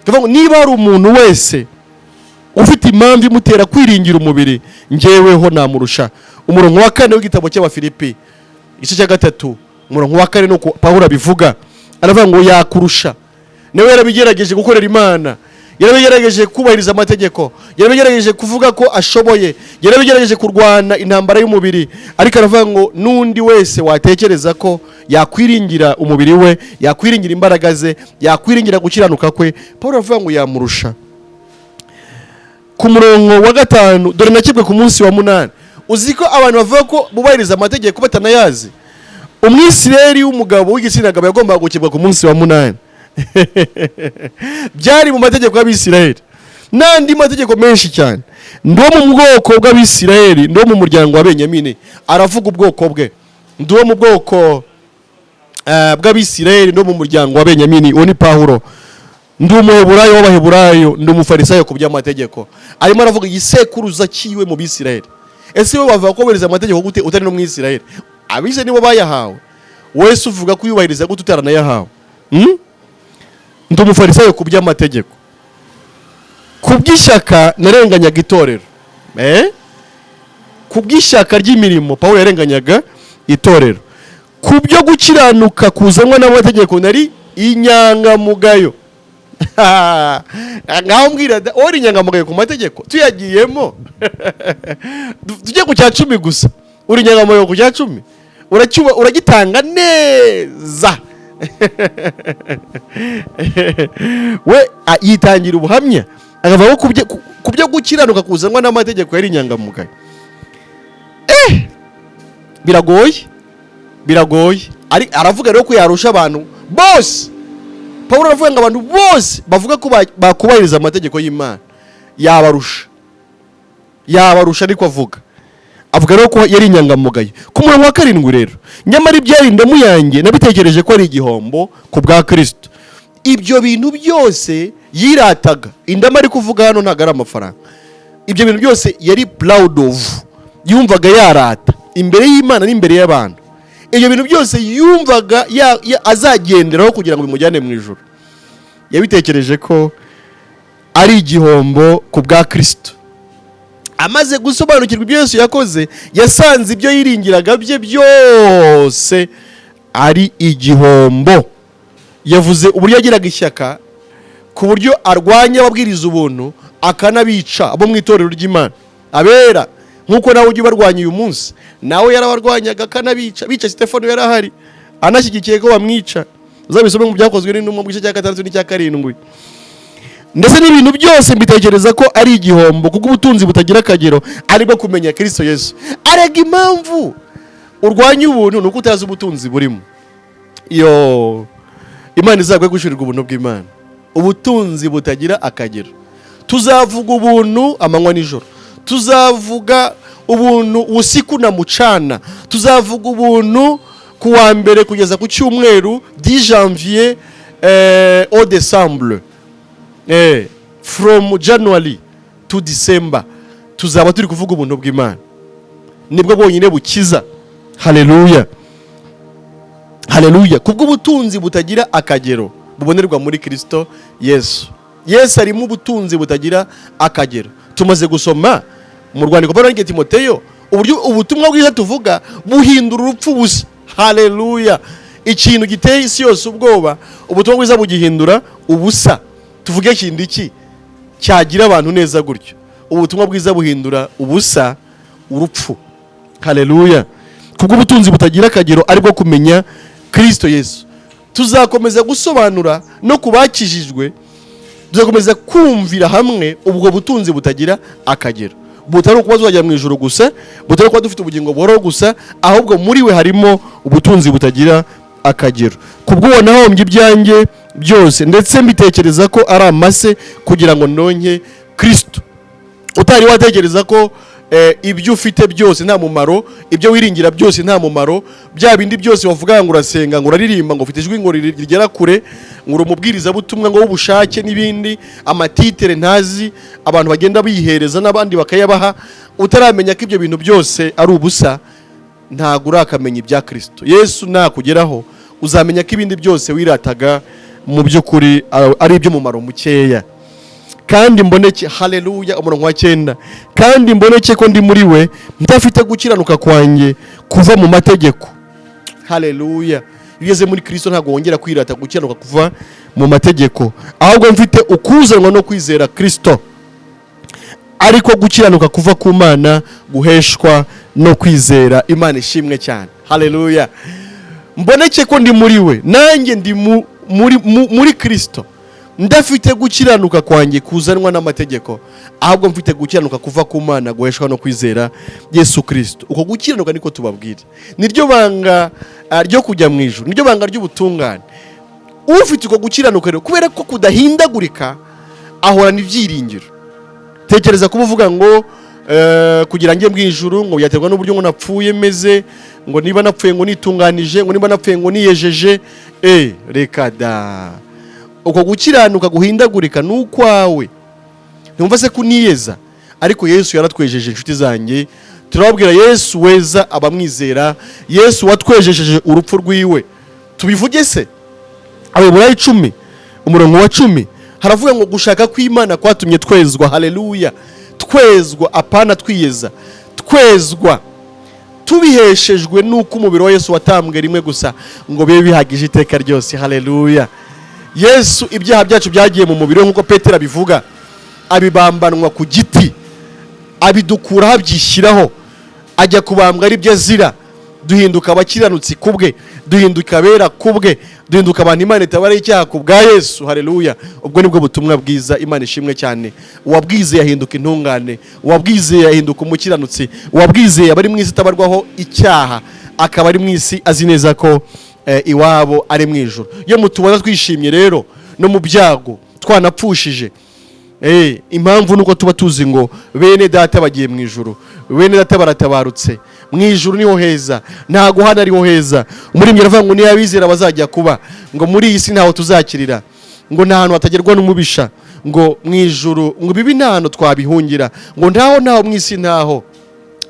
Tuvuga ngo niba hari umuntu wese ufite impamvu imutera kwiringira umubiri, njyeweho namurusha. Umurongo wa 4 w'igitabo cy'Abafilipi, igice cya 3, umurongo wa 4, nuko Pawulo abivuga. Aravuga ngo yakurusha. Nawe yarabigerageje gukorera Imana, yarabigerageje kubahiriza amategeko, yarabigerageje kuvuga ko ashoboye, yarabigerageje kurwana intambara y'umubiri. Ariko aravuga ngo n'undi wese watekereza ko yakwiringira umubiri we, yakwiringira imbaraga ze, yakwiringira gukiranuka kwe, Paul aravuga ngo yamurusha. Ku murongo wa 5: dore nakebwe ku munsi wa 8. Uzi ko abantu bavuga ko bubahiriza amategeko batanayazi? Umwisirayeli w'umugabo w'igitsina gabo yagombaga gukebwa ku munsi wa 8. Byari mu mategeko y'Abisirayeli n'andi mategeko menshi cyane. Ndi uwo mu bwoko bw'Abisirayeli, ndi uwo mu muryango wa Benyamini. Aravuga ubwoko bwe: ndi uwo mu bwoko bw'Abisirayeli, ndi uwo mu muryango wa Benyamini. Uwo ni Pawulo. Ndi Umuheburayo w'Abaheburayo, ndi Umufarisayo ku by'amategeko. Arimo aravuga igisekuruza cyiwe mu Bisirayeli. Ese wowe bavuga ko wubahiriza amategeko gute utari no mu Isirayeli? Abisirayeli nibo bayahawe. Wese uvuga ko uyubahiriza gute utaranayahawe? Hmm? Ndi Umufarisayo ku by'amategeko, ku bw'ishyaka narenganyaga itorero. Ku bw'ishyaka ry'imirimo Pawulo yarenganyaga itorero. Ku byo gukiranuka kuzanwa n'amategeko nari inyangamugayo. Ngaho mbwira da, uri inyangamugayo ku mategeko? Tuyagiyemo, tujye ku cya 10 gusa. Uri inyangamugayo ku cya 10? Uracyuba, uragitanga neza? We yitangira ubuhamya, akavuga ko ku byo gukiranuka kuzanwa n'amategeko yari inyangamugayo. Biragoye, biragoye. Ari aravuga rero ko yarusha abantu bose. Pawulo aravuga ngo abantu bose bavuga ko bakubahiriza amategeko y'Imana yabarusha. Yabarusha, ariko avuga rero ko yari inyangamugayo. Ku murongo wa 7 rero: "Nyamara ibyari indamu yanjye nabitekereje ko ari igihombo ku bwa Kirisito." Ibyo bintu byose yirataga, indamu ari kuvuga hano ntabwo ari amafaranga, ibyo bintu byose yari proud of, yumvaga yarata imbere y'Imana n'imbere y'abantu, ibyo bintu byose yumvaga azagenderaho kugira ngo bimujyane mu ijuru, yabitekereje ko ari igihombo ku bwa Kirisito. Amaze gusobanukirwa ibyo Yesu yakoze, yasanze ibyo yiringiraga bye byose ari igihombo. Yavuze uburyo yagiraga ishyaka ku buryo arwanya ababwiriza ubuntu, akanabica, abo mu itorero ry'Imana, abera, nk'uko nawe ujya ubarwanya uyu munsi. Nawe yarabarwanyaga akanabica. Bica Sitefano yari ahari, anashyigikiye ko bamwica. Uzabisome mu Byakozwe n'Intumwa mu gice cya 6 n'icya 7. "Ndetse n'ibintu byose mbitekereza ko ari igihombo kuko ubutunzi butagira akagero aribwo kumenya Kirisito Yesu." Arega impamvu urwanya ubuntu ni uko utazi ubutunzi burimo. Iyo Imana izaguhe guhishurirwa ubuntu bw'Imana, ubutunzi butagira akagero. Tuzavuga ubuntu amanywa nijoro, tuzavuga ubuntu usiku na mucana, tuzavuga ubuntu ku wa mbere kugeza ku cyumweru, du janvier au décembre, from January to December, tuzaba turi kuvuga ubuntu bw'Imana. Nibwo bwonyine bukiza. Haleluya, haleluya! Kubw'ubutunzi butagira akagero bubonerwa muri Kirisito Yesu. Yesu arimo ubutunzi butagira akagero. Tumaze gusoma mu rwandiko Pawulo yandikiye Timoteyo uburyo ubutumwa bwiza tuvuga buhindura urupfu ubusa. Haleluya! Ikintu giteye isi yose ubwoba, ubutumwa bwiza bugihindura ubusa. Tuvuge kindi iki cyagira abantu neza gutyo? Ubutumwa bwiza buhindura ubusa urupfu. Haleluya! Kubw'ubutunzi butagira akagero aribwo kumenya Kirisito Yesu. Tuzakomeza gusobanura no ku bakijijwe, tuzakomeza kumvira hamwe ubwo butunzi butagira akagero, butari ukuba tuzajya mu ijuru gusa, butari ukuba dufite ubugingo buhoraho gusa, ahubwo muri we harimo ubutunzi butagira akagero. "Kubw'uwo nahombye ibyanjye byose, ndetse mbitekereza ko ari amase kugira ngo ndonke Kirisito." Utari watekereza ko ibyo ufite byose nta mumaro, ibyo wiringira byose nta mumaro, bya bindi byose wavuga ngo urasenga, ngo uraririmba, ngo ufite ijwi ngo rigera kure, ngo uri umubwirizabutumwa ngo w'ubushake n'ibindi, ama titre ntazi abantu bagenda bihereza n'abandi bakayabaha, utaramenya ko ibyo bintu byose ari ubusa, ntabwo urakamenya ibya Kirisito Yesu. Nakugeraho uzamenya ko ibindi byose wirataga mu by'ukuri ari iby'umumaro mukeya. "Kandi mboneke", haleluya, umurongo wa 9, "kandi mboneke ko ndi muri we, ndafite gukiranuka kwanjye kuva mu mategeko." Haleluya! Iyo ugeze muri Kirisito ntabwo wongera kwirata gukiranuka kuva mu mategeko, ahubwo mfite ukuzanwa no kwizera Kirisito, ariko gukiranuka kuva ku Mana guheshwa no kwizera. Imana ishimwe cyane. Haleluya! "Mboneke ko ndi muri we", nanjye ndi muri Kirisito, ndafite gukiranuka kwanjye kuzanwa n'amategeko, ahubwo mfite gukiranuka kuva ku Mana guheshwa no kwizera Yesu Kirisito. Uko gukiranuka niko tubabwira, niryo banga ryo kujya mu ijuru, niryo banga ry'ubutungane. Ufite uko gukiranuka rero, kubera ko kudahindagurika, ahorana ibyiringiro. Tekereza kuba uvuga ngo kugira njye mu ijuru ngo byaterwa n'uburyo ngo napfuye meze, ngo niba napfuye ngo nitunganije, ngo niba napfuye ngo niyejeje. Reka da! Uko gukiranuka guhindagurika ni ukwawe, ntumva se kuniyeza? Ariko Yesu yaratwejeje. Inshuti zanjye, turababwira Yesu weza abamwizera, Yesu watwejesheje urupfu rwiwe. Tubivuge se? Abaheburayo 10 umurongo wa 10 haravuga ngo gushaka kw'Imana kwatumye twezwa. Haleluya! Twezwa, apana twiyeza, twezwa tubiheshejwe n'uko umubiri wa Yesu watambwe rimwe gusa ngo bibe bihagije iteka ryose. Haleluya! Yesu, ibyaha byacu byagiye mu mubiri we, nk'uko Petero abivuga, abibambanwa ku giti, abidukuraho, abyishyiraho, ajya kubambwa ari byo azira. Duhinduka abakiranutsi ku bwe, duhinduka abera ku bwe, duhinduka abantu Imana itabara icyaha ku bwa Yesu. Haleluya! Ubwo nibwo butumwa bwiza. Imana ishimwe cyane. Uwabwizeye ahinduka intungane, uwabwizeye ahinduka umukiranutsi, uwabwizeye aba ari mu isi itabarwaho icyaha, akaba ari mu isi azi neza ko iwabo ari mu ijuru. Iyo mutubona twishimye rero no mu byago, twanapfushije. Impamvu nuko tuba tuzi ngo bene data bagiye mu ijuru, bene data baratabarutse, mu ijuru niho heza, ntago hano ariho heza. Umuririmbyi aravuga ngo niyo abizera bazajya kuba, ngo muri iyi si ntaho tuzakirira, ngo nta hantu hatagerwa n'umubisha, ngo mu ijuru, ngo ibibi nta hantu twabihungira, ngo ntaho ntaho mu isi, ntaho,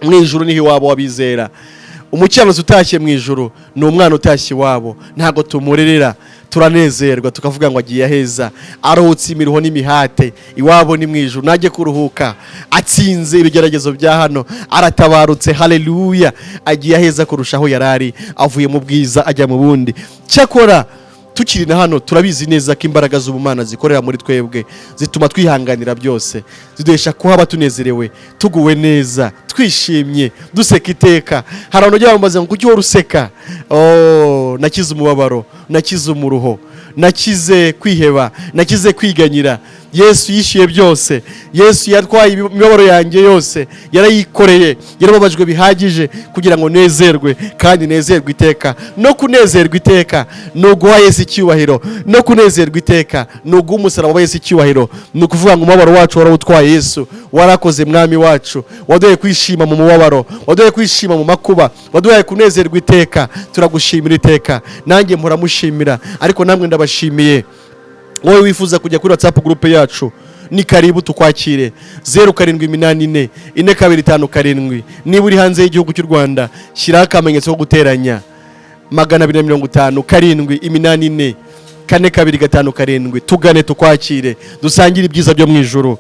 mu ijuru niho iwabo w'abizera. Umukiranutsi utashye mu ijuru ni umwana utashye iwabo, ntabwo tumurerera, turanezerwa tukavuga ngo agiye aheza, aruhutse imiruho n'imihate, iwabo ni mu ijuru, najye kuruhuka, atsinze ibigeragezo bya hano, aratabarutse, haleluya, agiye aheza kurushaho yari ari, avuye mu bwiza ajya mu bundi. Cyakora tukiri na hano turabizi neza ko imbaraga z'ubumana zikorera muri twebwe zituma twihanganira byose, ziduhesha kuhaba tunezerewe, tuguwe neza, twishimye, duseka iteka. Hari abantu bajya bambaza ngo kuki uhora useka? Oh, nakize umubabaro, nakize umuruho, nakize kwiheba, nakize kwiganyira. Yesu yishyuye byose, Yesu yatwaye imibabaro yanjye yose, yarayikoreye, yarababajwe bihagije kugira ngo nezerwe kandi nezerwe iteka. No kunezerwa iteka ni uguha Yesu icyubahiro, no kunezerwa iteka ni uguha umusaraba wa Yesu icyubahiro. Ni ukuvuga ngo umubabaro wacu warawutwaye Yesu, warakoze Mwami wacu, waduhaye kwishima mu mubabaro, waduhaye kwishima mu makuba, waduhaye kunezerwa iteka. Turagushimira iteka, nanjye mpora mushimira, ariko namwe ndabashimiye. Wowe wifuza kujya kuri WhatsApp group yacu, ni karibu tukwakire, 0784 4257. Niba uri hanze y'igihugu cy'u Rwanda, shyiraho akamenyetso ko guteranya 250 784 4257. Tugane tukwakire, dusangire ibyiza byo mu ijuru.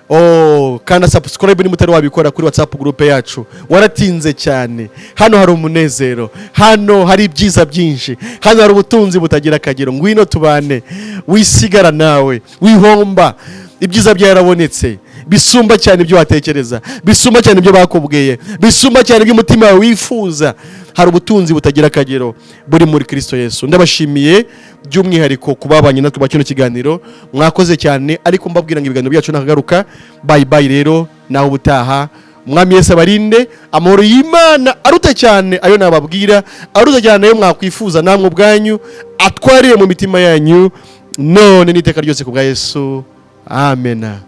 Oh, kanda subscribe niba utari wabikora kuri WhatsApp group yacu, waratinze cyane. Hano hari umunezero, hano hari ibyiza byinshi, hano hari ubutunzi butagira akagero. Ngwino tubane, wisigara nawe wihomba. Ibyiza byarabonetse, bisumba cyane ibyo watekereza, bisumba cyane ibyo bakubwiye, bisumba cyane ibyo umutima wawe wifuza. Hari ubutunzi butagira akagero buri muri Kristo Yesu. Ndabashimiye by'umwihariko ku babanye natwe mu kino kiganiro, mwakoze cyane. Ariko mbabwira ngo ibiganiro byacu nakagaruka. Bye bye rero, naho ubutaha. Umwami Yesu abarinde. Amahoro y'Imana aruta cyane ayo nababwira, aruta cyane ayo mwakwifuza namwe ubwanyu, atwariye mu mitima yanyu none n'iteka ryose ku bwa Yesu. Amena.